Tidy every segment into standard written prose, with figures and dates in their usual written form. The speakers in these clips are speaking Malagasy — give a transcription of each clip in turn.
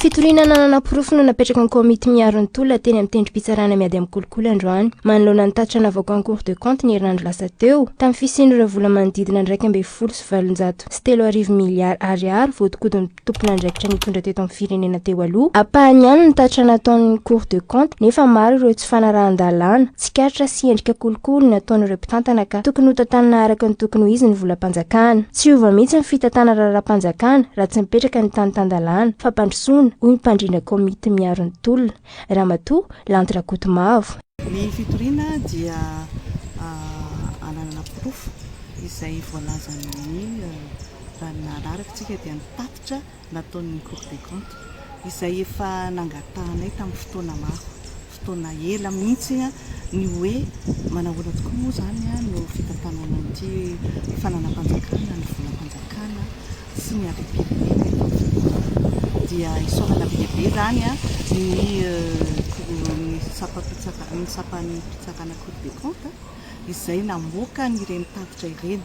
Fitoriana nanana porofo no napetraky ny komity miaro ny tolona teny amin'ny tendrom-pitsarana miady amin'ny kolikoly androany, manoloana ny tatitra navoakan'ny Cour de compte ny herinandro lasa teo, tamin'ny fisian'ireo vola manodidina ny 3311 miliara ariary voadikodin'ny tompon'andraikitra nitondra teto amin'ny firenena teo aloha. Ampahany ihany ny tatitra nataon'ny Cour de compte nefa maro ireo tsy fanarahan-dalàna, tsikaritra sy endrika kolikoly nataon'ireo mpitantana ka tokony hotantanina araka ny tokony ho izy ny volam-panjakana. Tsy hiova mihitsy ny fitantana raharaham-panjakana raha tsy mipetraka ny tany tan-dalàna, fampandrosoana, hoy ny mpandrindra komity miaro ny tolona, Ramatoa Lanto Rakotomavo. Ny fitoriana dia ananana porofo izay voalazan'ny Raha ny nahararaka isika dia ny tatitra nataon'ny Cour des comptes izay efa nangatahanay tamin'ny fotoana maro, fotoana ela mihitsy ny hoe manahoana tokoa moa izany no fitantanana an'ity fananam-panjakana, ny volam-panjakana sy ny harem-pirenena eto amin'ny firenena. Dia isaorana be dia be izany ny ny sampan'ny mpitsarana Cour des comptes izay namoaka an'ireny tatitra ireny.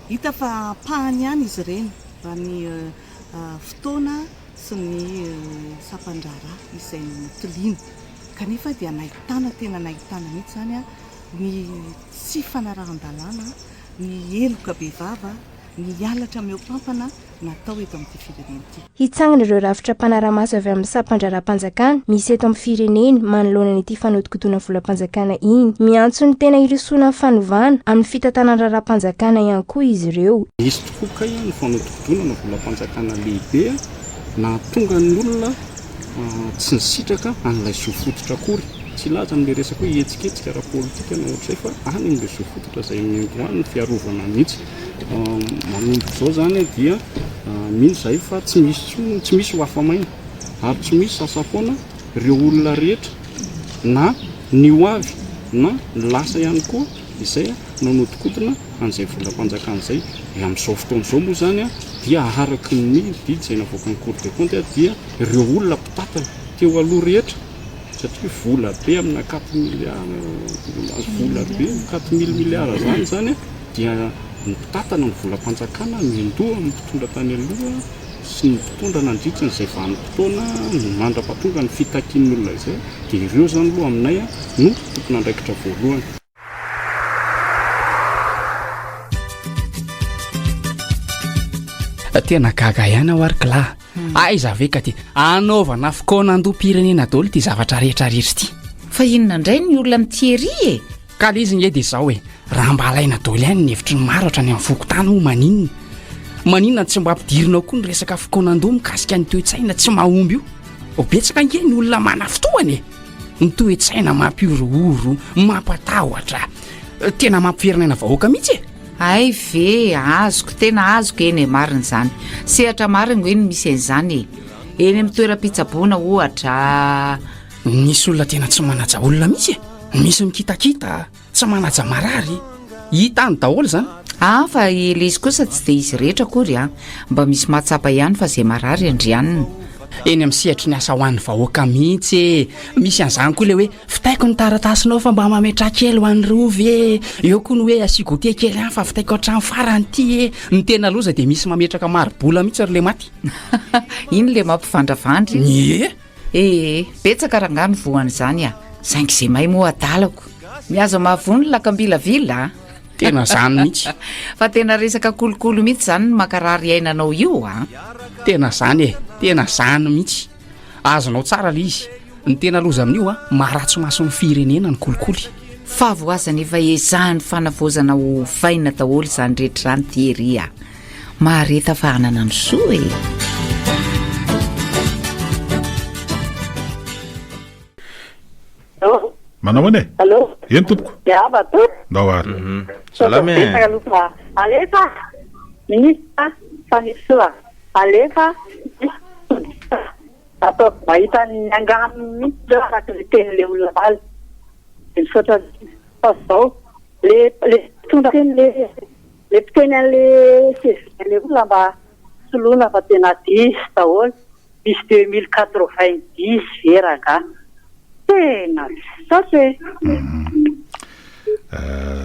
Hita fa ampahany ihany izy ireny raha ny fotoana sy ny sampan-draharaha izay notiliana. Kanefa dia nahitana, tena nahitana mihitsy izany ny tsy fanarahan-dalàna, ny heloka bevava, ny halatra mihoapampana natao eto amin'ity firenena ity. Hitsangana ireo rafitra mpanara-maso avy amin'ny sampan-draharaham-panjakana misy eto amin'ny firenena manoloana an'ity fanodinkodinana volam-panjakana iny. Miantso ny tena hirosoana amin'ny fanovana amin'ny fitantanana raharaham-panjakana ihany koa izy ireo. Nisy tokoa kay ny fanodinkodinana volam-panjakana lehibe nahatonga ny olona tsy nisitraka an'ilay zo fototra akory. Tsy hilaza amin'ilay resaka hoe hihetsiketsika ara-politika na ohatr'izay fa any amin'ilay zo fototra izay niandohan'ny fiarovana mihitsy. Manomboka izao izany dia mino izahay fa tsy misy intsony, tsy misy ho afa-maina ary tsy misy sasa-poana ireo olona rehetra na ny ho avy na ny lasa ihany koa izay nanodinkodina an'izay volam-panjakana izay. Amin'izao fotoana izao moa izany dia araka ny didy izay navoakan'ny Cour des comptes dia ireo olona mpitantana teo aloha rehetra satria vola be amina quatre milliards, vola be quatre mille milliards izany izany dia ny mpitantana ny volam-panjakana miandoha amin'ny mpitondra tany aloha sy ny mpitondra nandritra izay vanim-potoana mandra-pahatonga ny fitakian'ny olona izay dia ireo izany aloha aminay no tompon'andraikitra voalohany. Tena gaga ihany aho ary kla. Aiza ve ka ty anaovana fikaonandoham-pirenena daholo ity zavatra rehetra rehetra ity. Fa inona indray ny olona amin'i Thierry e? Ka le izy nge de zao e, raha mba alaina daholo ihany ny hevitry ny maro hatrany amin'ny fokontany moa maninona? Maninona no tsy mba ampidirina ao koa ny resaka fikaonandoha mikasika ny toe-tsaina tsy mahomby io? Betsaka ange ny olona manafintohana e! Ny toe-tsaina mampihorohoro, mampatahotra, tena mampiferinaina vahoaka mihitsy e! Hay ve, azoko, tena azoko, eny e, marina izany. Sehatra marina hoe no misy an'izany e. Eny amin'ny toeram-pitsaboana ohatra. Misy olona tena tsy manaja olona mihitsy e! Misy mikitakita, tsy manaja marary. Hita any daholo izany. Ah, fa ilay izy kosa tsy dia izy rehetra akory an! Mba misy mahatsapa ihany fa izay marary andrianina. Eny amin'ny sehatry ny asa ho an'ny vahoaka mihitsy e! Misy an'izany koa ilay hoe vitaiko ny taratasinao fa mba mametraha kely ho an'ny rovy e! Eo koa ny hoe asio goûter kely any fa vitaiko hatramin'ny farany ity e! Ny tena loza dia misy mametraka mari-bola mihitsy ry lematy. Iny ilay mampivandravandra iny. Ie! Ee, betsaka rangahy ny voan'izany a! Saingy izay mahay moa adalako. Ny azo mahavoa ny lakambilavila a! Tena zany mihitsy. Fa tena resaka kolikoly mihitsy izany ny mankarary aina anao io a! Tena zany e, tena zany mihitsy. Azonao tsara le izy. Ny tena loza amin'io a, maharatsy mason'ny firenena ny kolikoly. Fahavoazana efa ezahan'ny fanavaozana ho ovaina daholo izany rehetra izany Thierry a! Mahareta fa hanana ny soa e! Allô? Manao ahoana e? Allô? Eny tompoko. Miarahaba tompoko. Ndao ary. Mhm. Salama e. Betsaka aloha fa alefa ministre Fanirisoa alefa ataovy mahita ny angano mihitsy ireo araka ilay tenin'ilay olona omaly. Dia misaotra indrindra. Fa zao le le mpitondra teny le Le mpiteny an'le CV an'le olona mba soloina fa tena diso daholo, misy 2090 ve rangah? Tena misaotra e!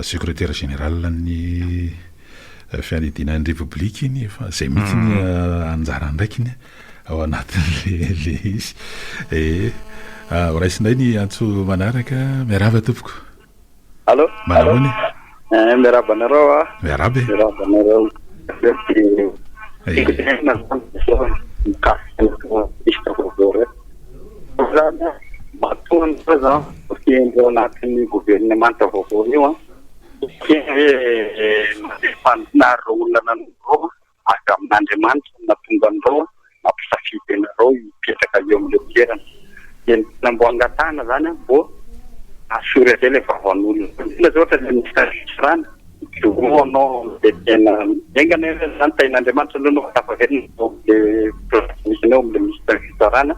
Secrétaire général ny fiadidiana ny Repoblika iny fa izay mihitsy ny anjara andraikiny. Ao anatin'le le izy. Ee, ho raisinay ny antso manaraka. Miarahaba tompoko. Allô? Manahoana e? Eh, miarahaba anareo ah. Miarahaba e. Miarahaba anareo. Tiako tenenina zany zao mikasika ny minisitra vaovao reo. Zany matoa anareo zany voatendry ao anatin'ny governemanta vaovao io an. Tena hoe mandeha fandroana ary ireo olona nanao ireo Avy amin'Andriamanitra no nahatonga an'ireo nampisafidy anareo hipetraka eo amin'ilay toerana. Dia ny tena mbo angatahana izany an, mbo assurer izay ilay vavan'olona. Indrindra izao ohatra ilay minisitera fitsarana, mijoroa anao amin'ilay tena, enga anie hoe izany tahin'Andriamanitra aloha anao fa tafaverina eo amin'ilay place misy anao eo amin'ilay minisitera fitsarana,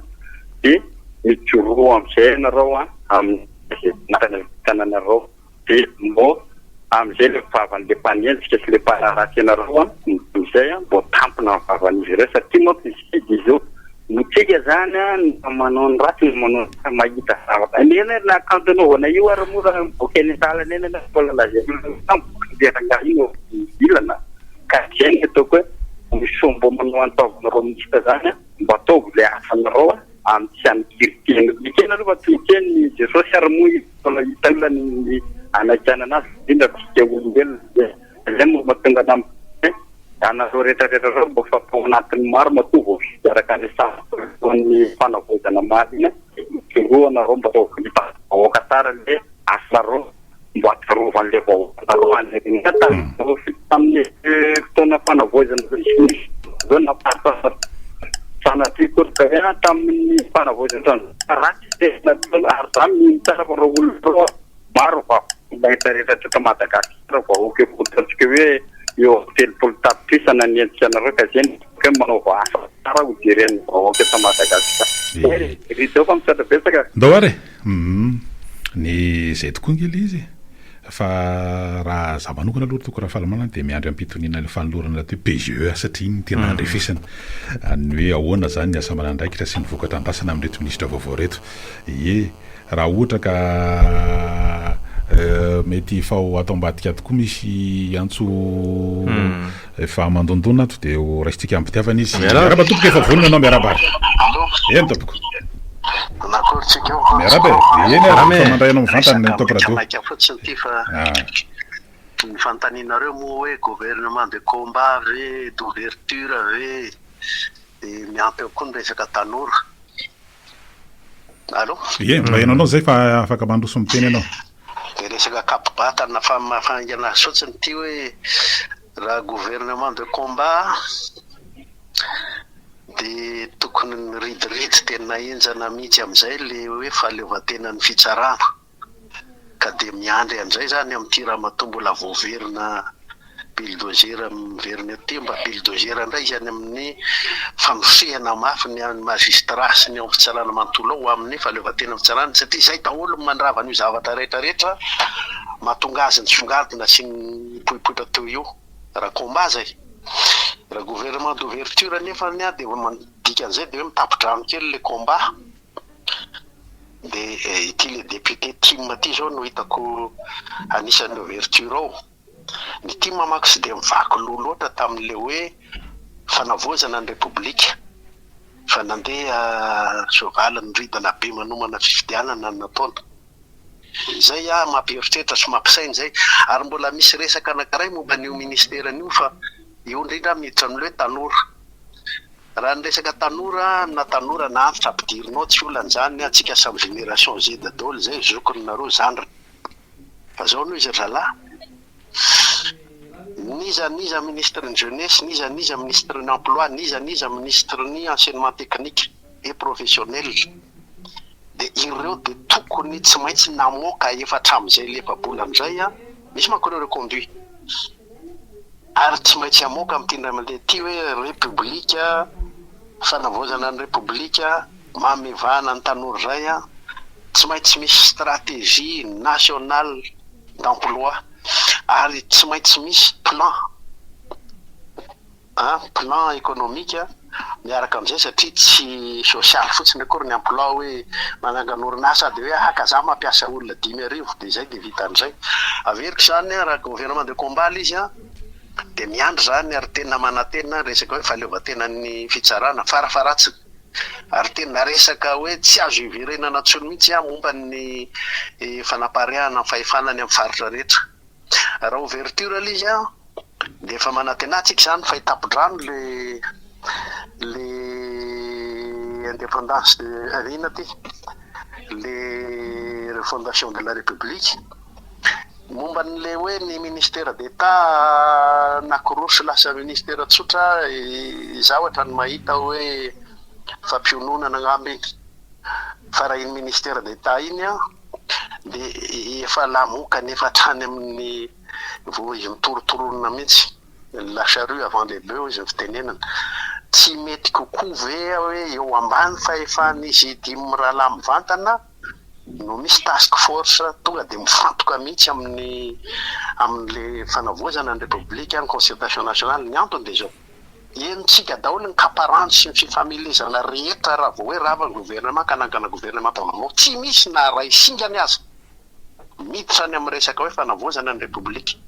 dia mijoroa amin'izay ianareo an, amin'izay anarana anareo. De mbô amizay le vavan'le mpanenjika sy le mpanaratsy anareo an, amizay an mbô tampina ny vavan'izy ireo satria manko izy ity de zao, tsika zany an na manao ny ratsy na manao ny tsara mahita zavatra, eny e na akanjo anaovana io ary moa raha mivoaka eny an-dalana eny ianao mbola lazaina hoe mivoaka le rangahy iny eo ivelana ka zay ny ataoko hoe misy mbô manao antaovanareo minisitra zany an mba ataovy le asanareo an. Amin'ny tsy hanikirikirina. Ekena aloha fa tsy miteny i Jesosy ary moa izy mbola hita olona ny hanakianana azy indrindra tsika olombelona dia izay no mahatonga anah miteny hoe anareo rehetra rehetra reo mba efa tao anatin'ny maro matoa voafidy araka ny sarin'ny fanavaozana marina mijoroa anareo mba ataovy hita vahoaka tsara le asanareo mba tsarovan' ilay vahoakanareo any aoriana tamin'ny fotoana fanavaozana izao naparitra sanatria koa ka hoe tamin'ny fanavaozana ohatran'izao ratsy tena ary za mino tsara fa ireo olona ireo maro vahoaka rehetra rehetra teto Madagasikara vahoaka eo ataontsika hoe eo amin'ny 30 tapitrisa nanenjika anareo ka izay no hoe manaova asa tsara ho jeren'ny vahoaka eto Madagasikara. Ry Dao fa misaotra betsaka. Ndao ary e! Humm ny izay tokoa ange ilay izy e! Fa raha za manokana aloha ry Toky Rafalimanana dia miandry am-pitoniana ilay fanolorana ilay atao hoe PGE satria iny no tena andrefesana ny hoe ahoana izany ny asa aman'andraikitra sy ny vokatra andrasana amin'ireto minisitra vaovao ireto. Ie, raha ohatra ka mety efa ho ato ambadika ato koa misy antso efa mandondona ato dia ho raisintsika am-pitiavana izy. Miarahaba tompoko, efa vonona ianao, miarahaba ary. Eny tompoko. Manakory tsika eo. Miarahaba e. Eny ary, efa mandray anao mivantana ny Top Radio. Resaka maika fotsiny ity fa ny fanontanianareo moa hoe gouvernement de combat ve, d'ouverture ve, dia miampy eo koa ny resaka tanora. Allô? Ie, mba heno anao zay fa afaka mandroso miteny ianao. Dia resaka kapo-batana fa mahafaingana azy fotsiny ity hoe raha gouvernement de combat dia tokony miridiridy tena henjana mihitsy amin'izay ilay hoe fahaleovantenan'ny fitsarana. Ka dia miandry an'izay izany amin'ity ramatoa mbola voaverina bulldozer miverina eto ity, mba bulldozer indray izy any amin'ny fanosehana mafy ny an'ny magistrat sy ny ao amin'ny fitsarana manontolo ao ho amin'ny fahaleovantenan'ny fitsarana satria izay daholo no mandrava an'io zavatra rehetra rehetra mahatonga azy nisongadina sy nipoipoitra teo io. Raha combat zay. Raha gouvernement d'ouverture anefa ny ahy dia dikan'izay dia hoe mitapi-drano kely le combat dia ity le député tim ity zao no hitako anisan'ny ouverture ao. Ny tim manko tsy dia mivaky loha loatra tamin'le hoe fanavaozana ny repoblika fa nandeha soavaly niridana be manomana fifidianana no nataony. Izay aho mampieritreritra sy mampisaina izay. Ary mbola misy resaka anankiray momba an'io ministera io fa io indrindra aho miditra amin'ilay hoe tanora. Raha ny resaka tanora na tanora na antitra ampidirinao tsy olana izany, antsika samy génération Z daholo izay, zokiny nareo, zandriny. Fa zao no izy ry zalahy, n'iza n'iza ministre ny jeunesse, n'iza n'iza ministre ny emploi, n'iza n'iza ministre ny enseignement technique et professionnel. Dia ireo dia tokony tsy maintsy namoaka efa hatramin'izay le efa-bolana izay an, misy manko ireo reconduit, ary tsy maintsy hamoaka amin'ity indray mandeha ity hoe Repoblika, fanavaozana ny Repoblika, manome vahana ny tanora izay an, tsy maintsy misy stratégie nationale d'emploi, ary tsy maintsy misy plan. Un plan économique miaraka amin'izay satria tsy sosialy fotsiny akory ny emploi hoe manangana orinasa dia hoe ah ka za mampiasa olona 5000 dia izay dia vita an'izay. Averiko izany raha gouvernement de combat ilay izy an dia miandry izany ary tena manantena resaka hoe fahaleovantenan'ny fitsarana farafaharatsiny. Ary tena resaka hoe tsy azo iverenana intsony mihitsy momba ny fanapariahana ny fahefana any amin'ny faritra rehetra. Raha ouverture ilay izy dia efa manantena antsika izany fa hitapo-drano le le indépendance de inona ity? Le refondation de la république. Momba an'ilay hoe ny ministère d'Etat nakorosy lasa ministère tsotra, izaho hatrany mahita hoe fampiononana angamba iny. Fa raha iny ministère d'Etat iny an, dia efa lamokany efa hatrany amin'ny vao izy mitorontoronina mihitsy. La charrue avant les bœufs hoy izy ny fitenenana. Tsy mety kokoa ve hoe eo ambany fahefan'izy dimy mirahalahy mivantana no misy task force tonga dia mifantoka mihitsy amin'ny amin'le fanavaozana ny repoblika, ny concertation nationale, ny antony dia izao, henontsika daholo ny kaparanjo sy ny fifamelezana rehetra raha vao hoe rava ny gouvernement ka hanangana gouvernement vaovao, tsy misy na ray singany aza miditra any amin'ny resaka hoe fanavaozana ny repoblika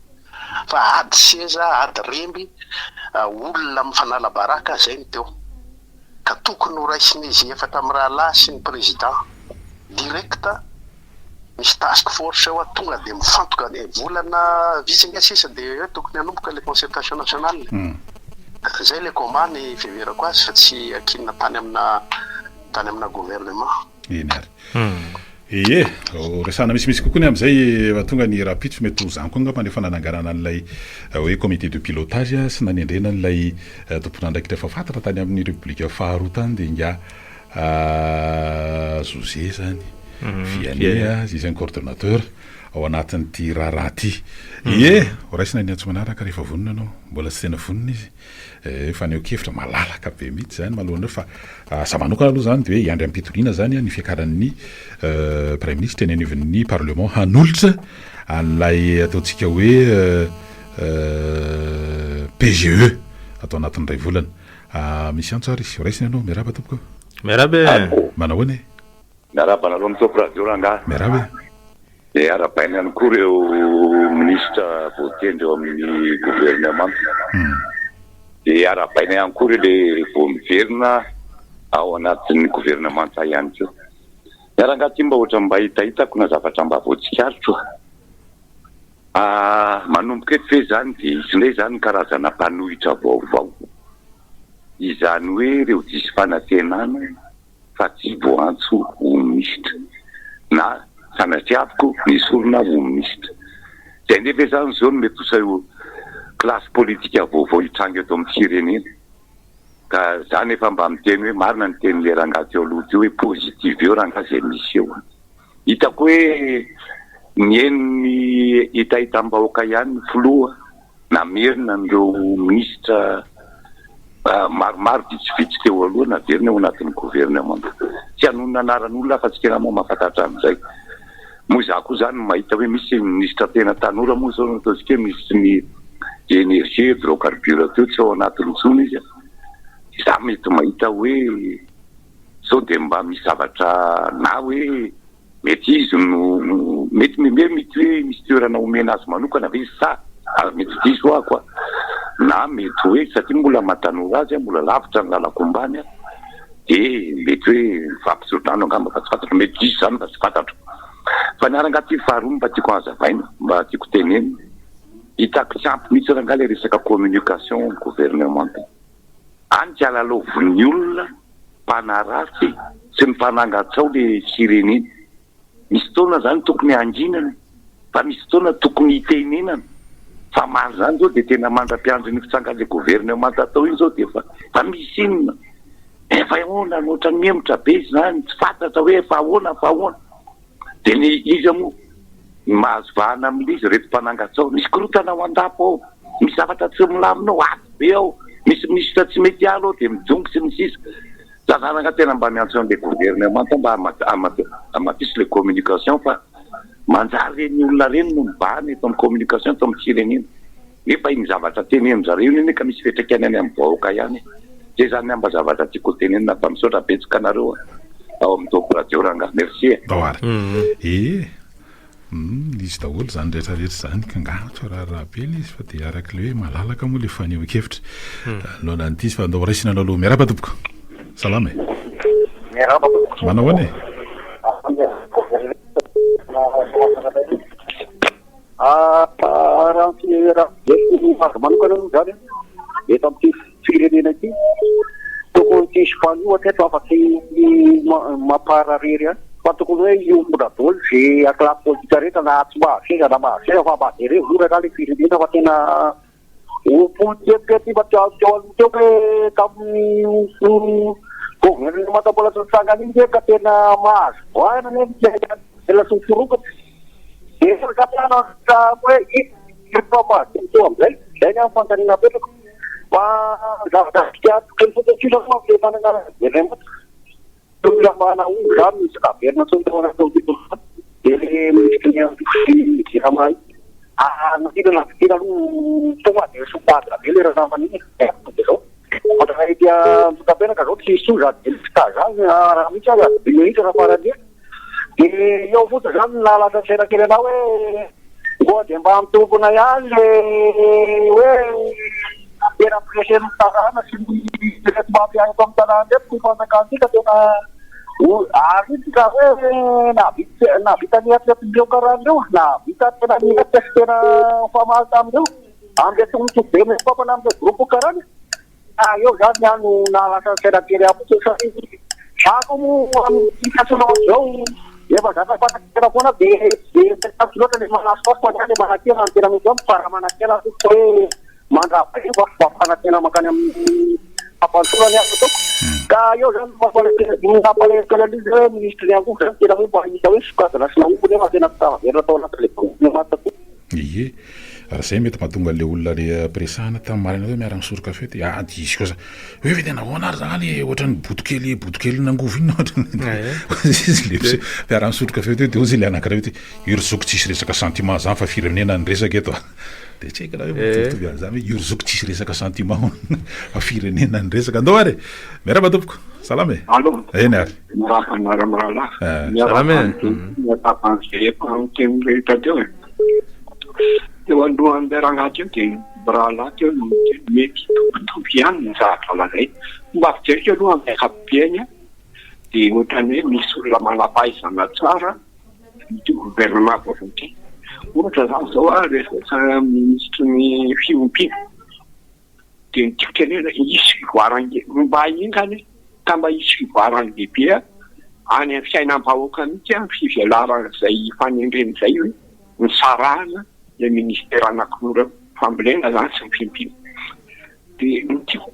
fa ady seza, ady remby, olona mifanala baraka, izay no teo. ka tokony ho raisin'izy efatra mirahalahy sy ny président direct misy task force eo tonga dia mifantoka dia volana vitsy ange sisa dia eo tokony hanomboka le concertation nationale zay le combat ny fiheverako azy fa tsy ankinina tany amina tany amina gouvernement. Eny ary. Ie, ho resahana misimisy kokoa ny amin'izay efa tonga ny rahampitso, mety ho izany koa angamba ny efa nananganana an'ilay hoe comité de pilotage sy nanendrena an'ilay tompon'andraikitra efa fantatra tany amin'ny Repoblika faharoa tany dia ingahy José izany, Vianney, izy izany coordonnateur ao anatin'ity raharaha ity. Ie, ho raisina ny antso manaraka rehefa vonona ianao, mbola tsy tena vonona izy. Fanehoan-kevitra malalaka be mihitsy izany manoloana eo fa za manokana aloha izany dia hoe hiandry amim-pitoniana izany ny fiakaran'ny Praiminisitra eny anivon'ny Parlement hanolotra an'ilay ataontsika hoe PGE atao anatin'ny iray volana. Misy antso ary raisina ianao. Miarahaba tompoko. Miarahaba e. Manahoana e? Miarahaba anareo amin'ny Top Radio rangahy. Miarahaba e. Dia arahabaina ihany koa ireo minisitra voatendry ao amin'ny governemanta. Dia arahabaina ihany koa ireo ilay vao miverina ao anatin'ny governemanta ihany koa. Ny ahy rangahy ity mba ohatran'ny mba hitahitako na zavatra mba voatsikaritro a. Manomboka eto ve izany dia hisy indray izany ny karazana mpanohitra vaovao. Izany hoe ireo diso fanantenana. fa tsy voantso ho minisitra na sanatriaviko nesorina ho minisitra. Izay indray ve izany izao no mety ho seho kilasy politika vaovao hitranga eto amin'ny firenena? Ka za nefa mba miteny hoe marina ny tenin'ilay rangahy teo aloha teo hoe positive eo rangahy izay misy eo. Hitako hoe nihaino ny hetahetam-bahoaka ihany ny filoha namerina an'ireo minisitra maromaro vitsivitsy teo aloha naverina ao anatin'ny governemanta. Tsy hanonona anaran'olona aho fa tsika moa mahafantatra an'izay. Moa izaho koa izany mahita hoe misy minisitra tena tanora moa izao no ataontsika hoe minisitry ny énergie hydrocarbures teo tsy ao anatiny intsony izy. Izaho mety mahita hoe sao dia mba misy zavatra na hoe mety izy no mety mety mety hoe misy toerana omena azy manokana ve izy sa ary mety diso aho koa na mety hoe satria mbola mahatanora azy mbola lavitra ny lalako ombany dia mety hoe mifampitsodrano angamba fa tsy fantatro mety diso izany fa tsy fantatro fa ny aranga ty faharoa mba tiako hazavaina mba tiako tenenina hitako tsy ampy mihitsy rangahy ilay resaka communication gouvernement Any ka lalaovin'ny olona mpanaratsy sy ny mpanangatsao le firenena. Misy fotoana zany tokony hanginana fa misy fotoana tokony hitenenana. Fa maro zany zao de tena mandra-piandry ny fitsangan'le gouvernement atao iny zao de efa fa misy inona? Efa ahoana no ohatran'ny mihemotra be izany, tsy fantatra hoe efa ahoana fa ahoana. De ny iza moa? Ny mahazo vahana amin'ilay izy ireto mpanangatsao. Misy korontana ao an-dapa ao, misy zavatra tsy milamina ao, ady be ao, misy minisitra tsy mety hiala ao dia midongy sy ny sisa. Za zany angaha tena mba miantso an'ilay gouvernemanta mba hamafiso ilay communication fa manjary ireny olona ireny no mibahana eto amin'ny communication eto amin'ny firenena. Nefa iny zavatra tenenin zareo iny anie ka misy fiantraikany any amin'ny vahoaka ihany e. Zay zany ny mba zavatra tiako ho tenenina fa misaotra betsaka anareo ao amin'ny Top Radio rangah. Merci e. Ndao ary. Ee. Humm izy daholo izany rehetra rehetra izany ka angaha tsy raharaha be ilay izy fa dia araka ilay hoe malalaka moa ilay fanehoan-kevitra. Noana an'ity izy fa ndao raisina anao aloha. Miarahaba tompoko. Salama e. Miarahaba tompoko. Manao ahoana e? Raha ny raha fijeriko azy manokana aloha izany eto amin'ity firenena ity, tokony tsy hisy mpanohitra eto afa-tsy ny mampararery ihany. Fa tokony hoe hiombona daholo izay ankolafy politika rehetra na tsy mahazo seza na mahazo seza fa mba jereo vola angaha ilay firenena fa tena Ho potipotika teo teo aloha teo hoe tamin'ny governemanta mbola tsy nitsangana iny ve ka tena mahazo vahana anie ny fiainana sy ny firongatra. Dia efa ka hoe inona no mahazo tombontsoa amin'izay? Izay ny ahy ny fanontaniana apetrako. Fa zavatra tsikaritra kely fotsiny kosa aloha amin'ilay fananganana governemanta. Tokony mba nahomby izany no tsy naverina intsony tao anatin'ny fitondrana dia le minisitry ny antoky sy ny jirama iny. Ah ny tena nahavitena aloha tonga dia sopadra be le ranamana iny e, dia zao. Ohatrany ety Andotapenaka zao tsy hisy intsony zany délestage zany raha mihitsy aza adino mihitsy raha farany ela. Dia eo fotsiny zany no nahalasa saina kely anah hoe Koa dia mba mitombina ihany le hoe tena pressen'ny tanàna sy ny ireto mafia eto amin'ny tanàna ireto ty fanjakana ty ka tena ary iny ka hoe nahavita nahavita niatrika ireo karana ireo, nahavita tena niatrika sy tena nifamaly tamin'ireo amin'ireo tombontsoa be mifampana amin'ireo groupe karana. Ah eo zany ny ahy no nahalasa ny saina kely ahy fotsiny satria za koa moa amin'ity fiantsoana ohatr'izao efa zatra fanakena foana de de tsy loatra le manasohaso fa ny ahy le manakena no tena mety amiko fa raha manakena aho tompoko hoe mandrava io fa mba fanakena mankany amin'ny fampandrosoana ny ahy no ataoko ka eo zany no mampalahelo mampalahelo kely an'ilay izy hoe minisitry ny angovo zany tena hoe mba hita hoe sokajina sy nahomby nefa tena tsy tafaverina tao anatin'ilay governemanta koa. Ie, ary izay mety mahatonga an'ilay olona le ampiresahana tamin'ny maraina hoe miara-misoroka feo dia ah dia izy kosa hoe ve tena ahoana ary zany ohatran'ny botokely botokelin'ny angovo iny ohatran'ny izy le mpiara-misoroka feo teo dia hoy izy ilay anankiray hoe io ry zoky tsisy resaka sentiment zany fa firenena ny resaka eto a dia tsy haiko na hoe mitovitovy an'izany hoe io ry zoky tsisy resaka sentiment fa firenena ny resaka andao ary e miarahaba tompoko salama e Allô eny ary Miarahaba anareo mirahalahy. Eh. Miarahaba Salama e. an'izay miarahaba an'izay efa niteny rehetra teo e. Teo alohan'ilay rangahy teo dia ny mirahalahy teo no niteny mety hitovitovy ihany ny zavatra lazainy. Fomba fijeriko aloha amin'ny ankapobeny dia ohatran'ny hoe misy olona manam-pahaizana tsara ity gouvernement vaovao ity. Ohatra izany izao a, resaka minisitry ny fiompiana. Dia ny tiako tenenina, hisy fivoarany lehibe, mba enga anie ka mba hisy fivoarany lehibe any amin'ny fiainam-bahoaka mihitsy ny fivelaran'izay fanendrena izay hoe nisarahana ilay ministera anankiroa ireo, fambolena izany sy ny fiompiana. Dia ny tiako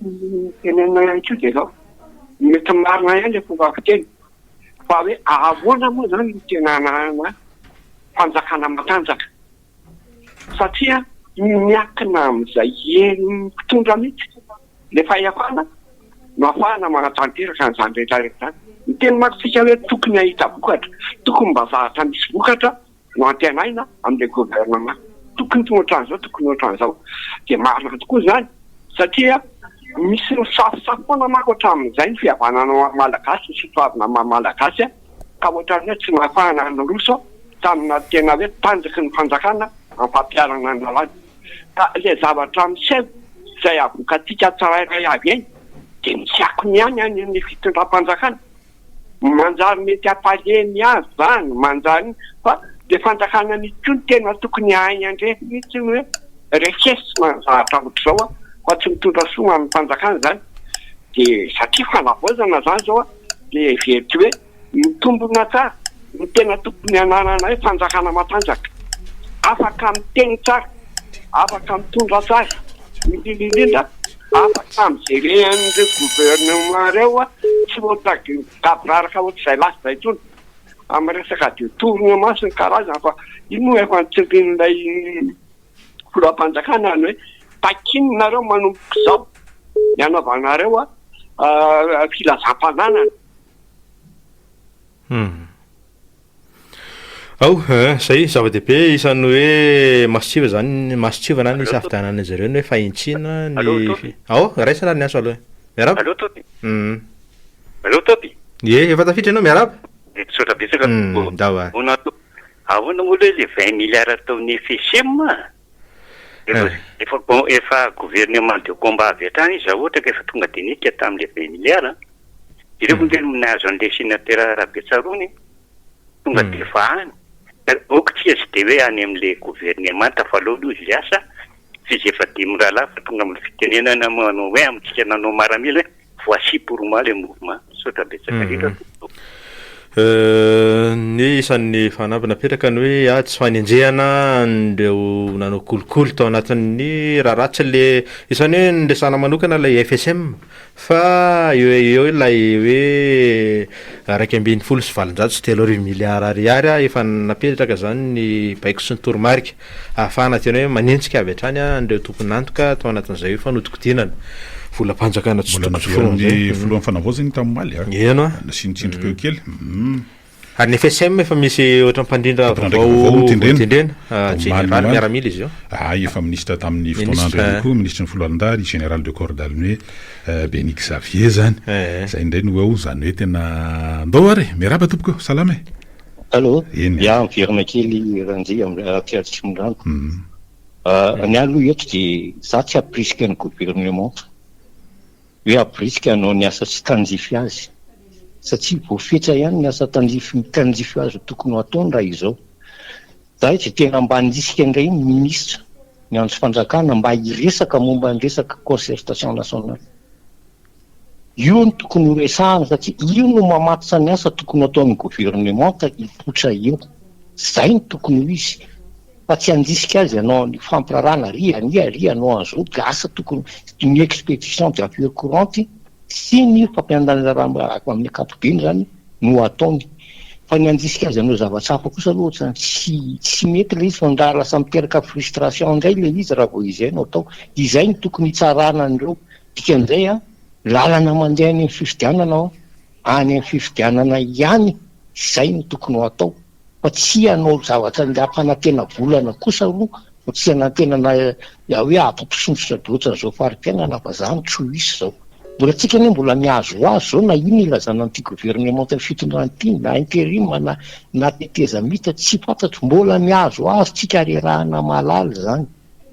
tenenina ihany koa dia izao, mety marina ihany ilay fomba fiteny fa hoe ahoana moa izany no tena hananana fanjakana matanjaka? satria miankina amin'izay herin'ny mpitondra mihitsy ilay fahefana no ahafahana manatanteraka an'izany rehetra rehetra izany. Miteny manko isika hoe tokony hahita vokatra, tokony mba zavatra misy vokatra no antenaina amin'ilay gouvernement, tokony ohatran'izao, tokony ohatran'izao. Dia marina tokoa izany satria misy misafosafo foana manko hatramin'izay ny fihavanana maha malagasy, ny soatoavina maha malagasy ka ohatran'ny hoe tsy nahafahana niroso. tamina tena hoe tanjaky ny fanjakana amin'ny fampiharana ny lalàna. Ka ilay zavatra miseho izay avoakantsika tsirairay avy eny dia misy akony ihany any amin'ny fitondram-panjakana. Manjary mety hampalemy azy izany, manjary fa ilay fanjakana mihitsy koa no tena tokony hahay handresy mihitsy ny hoe rekesina ny zavatra ohatr'izao fa tsy mitondra soa ho an'ny fanjakana izany. Dia satria fanavaozana izany izao dia heveriko hoe Mitombina tsara ny tena tokony hananana hoe fanjakana matanjaka, afaka miteny tsara, afaka mitondra tsara, indrindra indrindra afaka mi-gerer an'ireo gouvernement ireo tsy ohatra gaboraraka ohatr'izay lasa izay intsony amin'ny resaka détournement sy ny karazany fa iny moa efa notsindrin'ilay filoham-panjakana ny hoe takianareo manomboka izao ny hanaovanareo filazam-pananana. Hum. Ao, eh, zay zava-dehibe isan'ny hoe masotsiva zany, masotsivana ny isafidianana izy ireo ny hoe fahintsiana ny Allô, Toby? Ao, raisina ary ny antso aloha e. Miarahaba. Allô, Toby? Hum. Allô, Toby? Ie, efa tafiditra ianao, miarahaba. Misaotra betsaka Hum, tompoko. ndao ary. Ahoana to- ahoana moa aloha ilay 20 milliards ataon'ny FSM? Efa Eh. efa bon efa gouvernement de combat avy hatrany izy raha ohatra ka efa tonga dia niditra tamin'ilay 20 milliards. Jereo ange ny nahazo an'ilay sénateur Rabetsaroana e! Tonga dia efa any. Ok tsia tsy dia hoe any amin'ilay governemanta fa aleo aloha izy hiasa fa izy efa dimy rahalahy fa tonga amin'ny fitenenana manao hoe amintsika nanao maramila hoe voici pour moi le mouvement. Misaotra betsaka indrindra tompoko. Ny isan'ny fanamby napetraka ny hoe ady sy fanenjehana an'ireo nanao kolikoly tao anatin'ny raharaha tsy le isan'ny hoe niresahana manokana ilay FSM fa eo eo ilay hoe 3811 miliara ariary efa napetraka izany ny baiko sy ny toromarika ahafahana tena hoe manenjika avy hatrany an'ireo tompon'antoka tao anatin'izay hoe fanodikodinana volam-panjakana tsy Mbola tokony foana naverin'ny izay. filohan'ny fanavaozana iny tamin'ny omaly a. Eny a. Nasiany tsindrim-peo kely. Ary ny FSM efa misy ohatran'ny mpandrindra Tompon'andraikitra vaovao vaovao notendrena. voatendrena, Omaly jeneraly omaly. miaramila izy io. Ah, efa minisitra tamin'ny Minisitra, fotoan'andro ihany eh. koa, minisitry ny foloalindahy ry général de corps d'armée Béni Xavier zany. Eh. Izay indray no ao, izany hoe tena ndao ary e! Miarahaba tompoko, salama e! Allô, Eny ya miverina kely Randria aty Atsimondrano. Ny ahy aloha eto dia za tsy hampirisika ny gouvernement hoe hampirisika hanao ny asa tsy tandrify azy satria voafetra ihany ny asa tandrify tandrify azy tokony ho ataony raha izao. Za dia tena mba handrisika indray ny ministra ny andry fanjakana mba hiresaka momba ny resaka concertation nationale. Io no tokony ho resahana satria io no mamatotra ny asa tokony ho ataon'ny governemanta hipoitra eo. Zay no tokony ho izy fa tsy handrisika azy hanao ny fampirarahana ary ania ary hanao an'izao dia asa tokony ny expédition de affaires courantes sy ny fampiandanana amin'ny ankapobeny izany no ataony. Fa ny handrisika azy hanao zavatra hafa kosa aloha ohatrany tsy tsy mety ilay izy fa nga lasa miteraka frustration indray ilay izy raha vao izay no atao. Izay no tokony hitsarana an'ireo. Dikan'izay an, lalana mandeha any amin'ny fifidianana aho, any amin'ny fifidianana ihany izay no tokony ho atao fa tsy hanao zavatra andeha hampanantena volana kosa aloha fa tsy hanantena na hoe hampisosotra be ohatran'izao fari-piainana fa zany tsy ho hisy izao. Mbola tsika anie mbola mihazohazo izao na inona ilazana an'ity governemanta fitondrana ity na interim na na tetezamita tsy fantatro, mbola mihazohazo tsika ary erahana mahalala izany.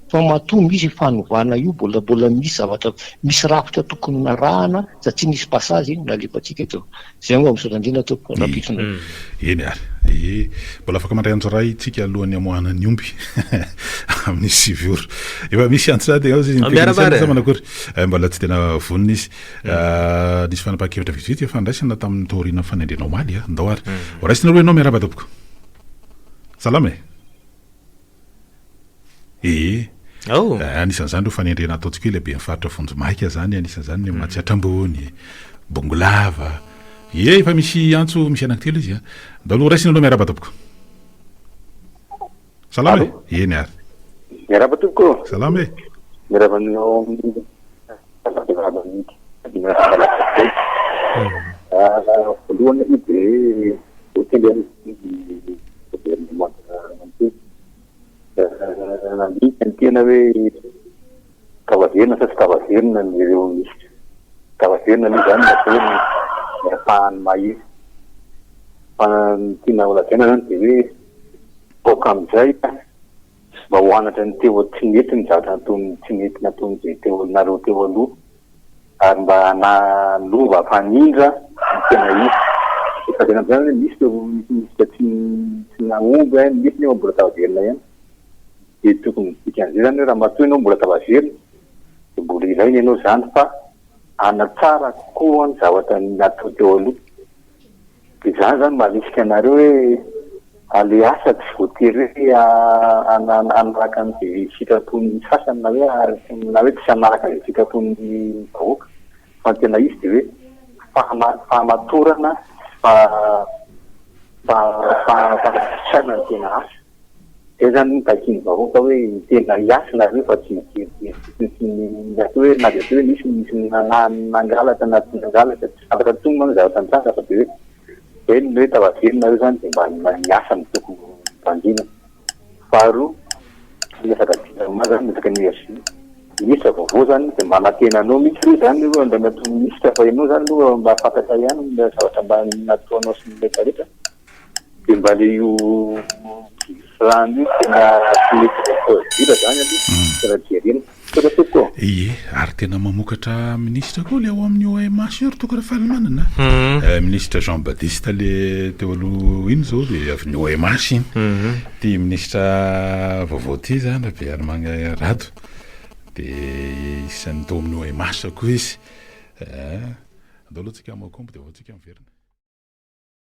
Fa matoa misy io fanovana io mbola mbola misy zavatra misy rafitra tokony narahana satria nisy passage iny nalefantsika eto. Zay angamba misaotra indrindra tompoko rahampitso indray. Eny ary. Ee, mbola afaka mandray antso iray tsika alohan'ny hamoahana ny omby amin'ny 9 ora. Efa misy antso sahady ao izy ny Miarahaba technicien ary. sa manakory? Eh, mbola tsy tena vonona izy. Ah, nisy fanapahan-kevitra vitsivitsy efa ndraisana tamin'ny taorian'ny fanendrena omaly. Ah. Ndao ary. Ho raisina aloha ianao miarahaba tompoko. Salama e. Ee. Ao. Eh, anisan'izany ireo fanendrena ataontsika hoe lehiben'ny faritra vonjimaika izany, anisan'izany ny Matsiatra Ambony, Bongolava. Ee, efa misy antso misy anankitelo izy a. Ndao aloha raisina aloha miarahaba tompoko. Salama e. Eny ary. Miarahaba tompoko. Salama e. Miarahaba anao amin'ny miarahaba ny Malagasy. Voalohany aloha dia voatendry amin'ny governemanta manontolo. Nandinika ny tena hoe tafaverina sa tsy tafaverina ny ireo minisitra. Tafaverina aloha izany ny atao hoe ny ampahany mahery. Fa ny tiana holazaina izany dia hoe aoka amin'izay mba ho anatra ny teo tsy nety ny zavatra nataon'ny tsy nety nataon'izay teo nareo teo aloha. ary mba hanalova hampanindra ny tena izy. Efa lazaina amin'izany hoe misy ireo misy minisitra tsy tsy nahomby an, misy nefa mbola tafaverina ihany. Dia tokony dikan'izay izany hoe raha matoa ianao mbola tafaverina dia mbola ilaina ianao izany fa hanatsara kokoa ny zavatra natao teo aloha. Dia izany izany marisika anareo hoe alehasa tsy voatery hoe hanaraka an'izay sitrapon'ny sasany na hoe na hoe tsy hanaraka izay sitrapon'ny vahoaka fa ny tena izy dia hoe fahamatorana sy fahasaina ny tena asa. Zay zany no takian'ny vahoaka hoe tena hiasa nareo fa tsy hijerijery fotsiny sy ny atao hoe na dia atao hoe nisy nisy nangalatra na tsy nangalatra tsy fantatra intsony manko ny zavatra nitranga fa dia hoe zay no hoe tafaverina nareo zany dia mba miasa no tokony ho banjinina. Faharoa ny resaka jirama zany resaka energie ministra vaovao zany dia manantena anao mihitsy aloha zany aloha Andriamatoa ministra fa ianao zany aloha mba fantatra ihany ny zavatra mba nataonao sy ny rehetra rehetra. Dia mba le io rano io tena tsy mety voaproduire zany aloha tena jerena. Misaotra tompoko ô. Ie, ary tena mamokatra minisitra koa le ao amin'ny OMH io ry Toky Rafalimanana a. Minisitra Jean Baptiste le teo aloha iny zao de avy ny OMH iny. Ty minisitra vaovao ty zany Rabearimanga Rado de isan'ny tao amin'ny OMH koa izy. Andao aloha tsika hamaky omby de avy eo tsika miverina.